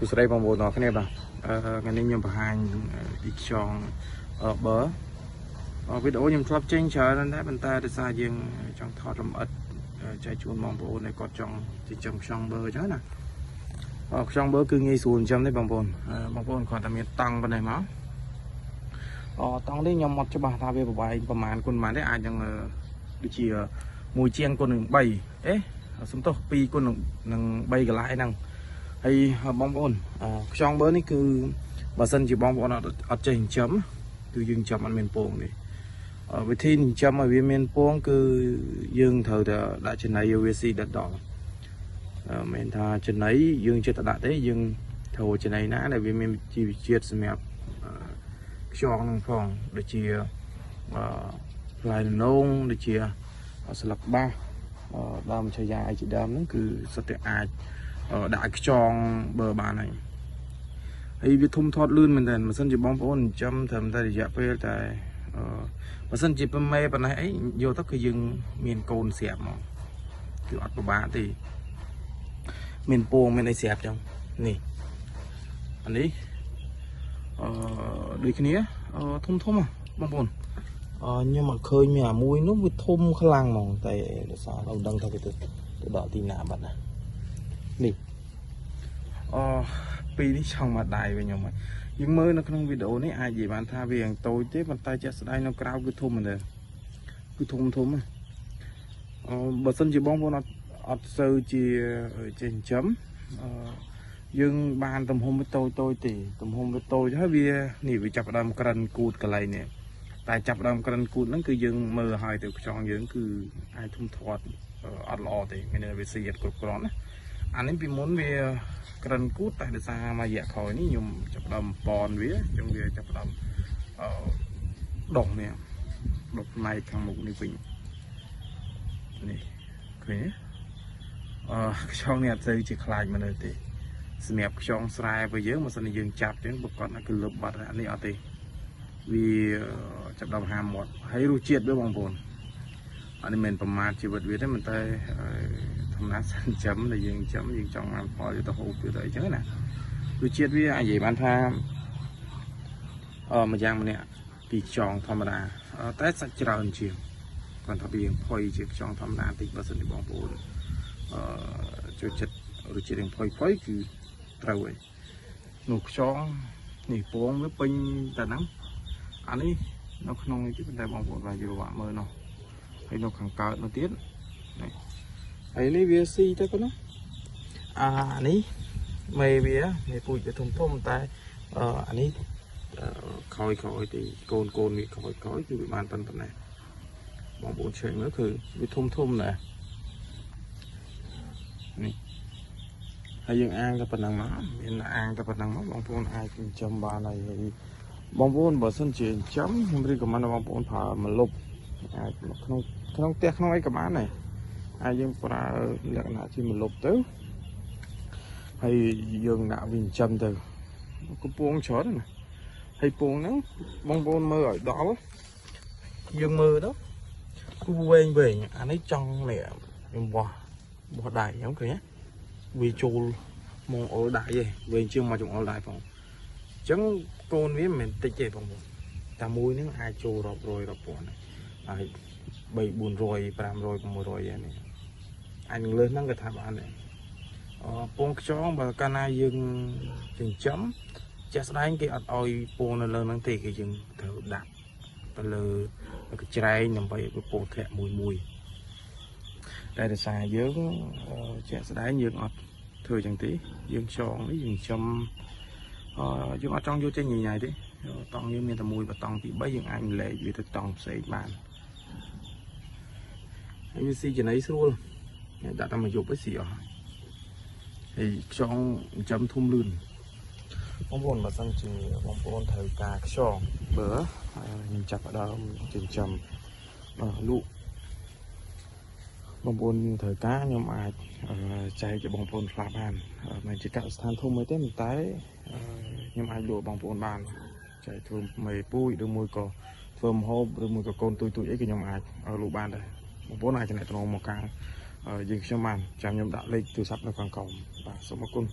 សួស្តីបងប្អូនទាំងអស់គ្នាបាទថ្ងៃនេះខ្ញុំបង្ហាញពីខ្យងបើវីដេអូខ្ញុំធ្លាប់ចេញច្រើនដែរប៉ុន្តែដោយសារយើងចង់ថតលម្អិតចែកជូនបងប្អូនដែលគាត់ចង់ចិញ្ចឹមខ្យងបើអញ្ចឹងណាខ្យងបើគឺងាយស្រួលចិញ្ចឹមទេបងប្អូនបងប្អូនគ្រាន់តែមានតង់ប៉ុណ្ណេះមកតង់នេះខ្ញុំអត់ច្បាស់ថាវាប្រវែងប្រហែលគុណប៉ុន្មានទេអាចនឹងដូចជាមួយជាងគុណនឹង3អេសំទោស2គុណនឹង3កន្លែងហ្នឹងហើយបងប្អូនខ្យងបើនេះគឺបើសិនជាបងប្អូនអត់ចេះចិញ្ចឹមគឺយើងចិញ្ចឹមអត់មានពងទេវិធីចិញ្ចឹមឲ្យវាមានពងគឺយើងត្រូវតែដាក់ចំណីឲ្យវាស៊ីដិតដល់មិនថាចំណីយើងចិត្តតែដាក់ទេយើងត្រូវចំណីណាដែលវាមានជីវជាតិសម្រាប់ខ្យងនឹងផងដូចជាផ្លែនងដូចជាស្លឹកបាសដើមឆាយាអីជាដើមហ្នឹងគឺសុទ្ធតែអាចដាក់ខ្យងបើបានហើយហើយវាធំធាត់លឿនមែនតើបើសិនជាបងប្អូនចិញ្ចឹមត្រឹមតែរយៈពេលតែបើសិនជាមេប៉ុណ្ណេះអីយកទៅគឺយើងមានកូនស្រាប់ហ្មងគឺអត់ពិបាកទេមានពងមានអីស្រាប់ចឹងនេះអានេះដូចគ្នាធំធំបងប្អូនខ្ញុំអត់ឃើញមានអាមួយនោះវាធំខ្លាំងហ្មងតែដោយសារเราដឹងថាវាទៅដល់ទីណាបាត់ណានេះពីនេះចង់មកដៃវិញខ្ញុំហើយយើងមើលនៅក្នុងវីដេអូនេះអាចនិយាយបានថាវាយ៉ាងតូចទេប៉ុន្តែជាក់ស្ដែងនៅក្រៅគឺធំមែនទេគឺធំធំបើសិនជាបងប្អូនអត់សូវជាចេះចិញ្ចឹមយើងបានទំហំវាតូចតូចទេទំហំវាតូចហើយវានេះវាចាប់ដើមក្រិនគូតកន្លែងនេះតែចាប់ដើមក្រិនគូតហ្នឹងគឺយើងមើលហើយទៅខ្យងយើងគឺអាចធំធាត់អត់ល្អទេមានវាស៊ីអត់គ្រប់គ្រាន់ណាអានេះពីមុនវាក្រិនគូតតែដោយសារមួយរយៈក្រោយនេះខ្ញុំចាប់ដើមប៉នវាអញ្ចឹងវាចាប់ដើមដុះនេះដុះផ្នែកខាងមុខនេះវិញនេះឃើញទេខ្យងនេះអត់សូវជាខ្លាចមនុស្សទេសម្រាប់ខ្យងស្រែរបស់យើងបើសិនជាយើងចាប់អញ្ចឹងប្រកាសថាគឺលឹបបាត់អានេះអត់ទេវាចាប់ដើមហាមាត់ហើយរសជាតិវាបងប្អូនអានេះមិនប្រមាថជីវិតវាទេប៉ុន្តែធម្មតាសិនចាំដែលយើងចាំយើងចង់បានផលយកទៅហូបវាទៅអីចឹងណារសជាតិវាអាចនិយាយបានថាមួយយ៉ាងម្នាក់ពីខ្យងធម្មតាតែសាច់ច្រើនជាងគាត់ថាវាផុយជាខ្យងធម្មតាតិចបើសិនជាបងប្អូនចូលចិត្តរសជាតិយ៉ាងផុយគឺត្រូវហើយនោះខ្យងនេះពងវាពេញតែហ្នឹងអានេះនៅក្នុងនេះទៀតប៉ុន្តែបងប្អូនបាទយល់បាក់មើលនោះហើយនៅខាងកើតនោះទៀតនេះហើយនេះវាស៊ីទៅប៉ុណ្ណាអានេះមេវាមេពូជវាធំធំតែអានេះក្រោយទីកូនវាក្រោយគឺវាបានប៉ុណ្ណេះបងប្អូនឆែកមើលគឺវាធំធំដែរនេះហើយយើងអាងតែប៉ុណ្ណឹងមកមានអាងតែប៉ុណ្ណឹងមកបងប្អូនអាចចិញ្ចឹមបានហើយបងប្អូនបើសិនជាចិញ្ចឹមខ្ញុំរីកមិនបងប្អូនប្រើម្លប់អាចក្នុងផ្ទះក្នុងអីក៏បានដែរអាចយើងប្រើលក្ខណៈជាម្លប់ទៅហើយយើងដាក់វាចិញ្ចឹមទៅកំពងច្រើនណាហើយពងហ្នឹងបងប្អូនមើលឲ្យដល់យើងមើលទៅគឺវែងអានេះចង់នេះខ្ញុំបោះដៃខ្ញុំឃើញណាវាចូលមកអុលដៃឯងវែងជាងមកចង្អុលដៃផងអញ្ចឹងកូនវាមិនមែនតិចទេបងប្អូនតែមួយហ្នឹងអាចចូលរាប់រយរាប់ពាន់ហើយ3 400 500 600យ៉ាងនេះអាចនឹងលើសហ្នឹងក៏ថាបានដែរពងខ្យងបើកាលណាយើងចិញ្ចឹមជាក់ស្ដែងគេអត់ឲ្យពងនៅលើហ្នឹងទេគេយើងត្រូវដាក់ទៅលើកញ្ច្រែងដើម្បីឲ្យពងធ្លាក់មួយតែដោយសារយើងជាក់ស្ដែងយើងអត់ធ្វើចឹងទេយើងខ្យងនេះយើងចិញ្ចឹមយើងអត់ចង់យកចេញញ៉ៃៗទេតង់យើងមានតែមួយបតង់ពី3យើងអាចលេខវាទៅតង់ផ្សេងបានហើយវាស៊ីចំណីស្រួលដាក់តែមួយយប់ឯងស៊ីអស់ហើយខ្យងចិញ្ចឹមធំលឿនបងប្អូនបើសិនជាបងប្អូនត្រូវការខ្យងបើខ្ញុំចាប់ផ្ដើមចិញ្ចឹមលក់បងប្អូនត្រូវការខ្ញុំអាចចែកឲ្យបងប្អូនខ្លះបានមិនជាកសិដ្ឋានធំអីទេប៉ុន្តែខ្ញុំអាចលក់បងប្អូនបានចែកធ្វើមេពូជឬមួយក៏ធ្វើម្ហូបឬមួយក៏កូនទូចៗអីក៏ខ្ញុំអាចលក់បានដែរបងប្អូនអាចចំណែកតំណមកខាងយើងខ្ញុំបានចាំខ្ញុំដាក់លេខទូរស័ព្ទនៅខាងក្រោមបាទសូមអរគុណ។